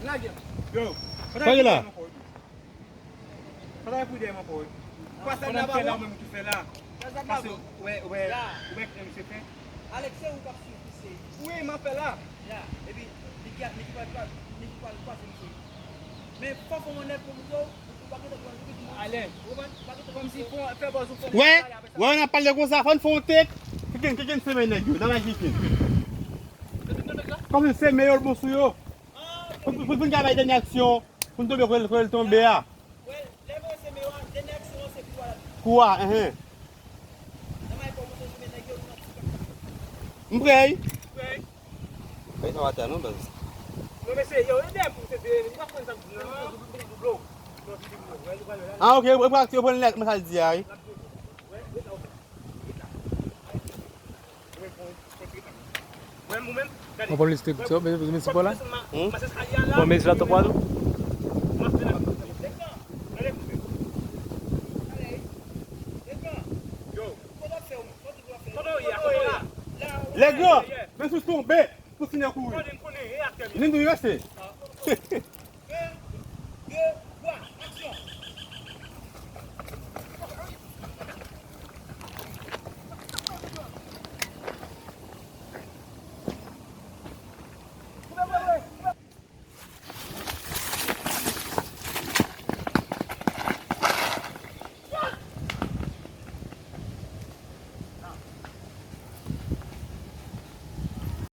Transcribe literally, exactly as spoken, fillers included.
Yo, sa gen la? Sa ta pou dèyè man pa wè. Kwa sa nan fè la, ou menm ki fè la? Pase, ou wè, ou wè, ou wè kisa misye fè? Alex, se ou k ap swiv misye. Wi, m ap fè la. Ya, epi, li ki, li ki pral, li ki pral kwaze misye. Men fò fè yon nèg pou misye, ou pa gentan pran tout moun. Alèz. Ou konprann? Pa gentan pran misye. Kòmsi fè, fè bòz ou fè. Wè, wè, n ap pale konsa, fò n fè yon tek. Kikin, kikin, se men nèg yo, nan la kikin. Kòmsi se men yo l bon sou yo. Pou, pou, pou n ka bay dènye aksyon, pou n tonbe kote l, kote l tonbe a. Kou a, enhen. M prè wi. Fèy sa w atè non, baz. Ah, ok, yo pral, yo pral lè, men sa l di a, wi. Ou pran listrik, so, men, men, men, sipò la? Hmm? Bon, men, la, twa tou. Lèg yo, men sou tonbe, pou fini kouri. Ni nou rese.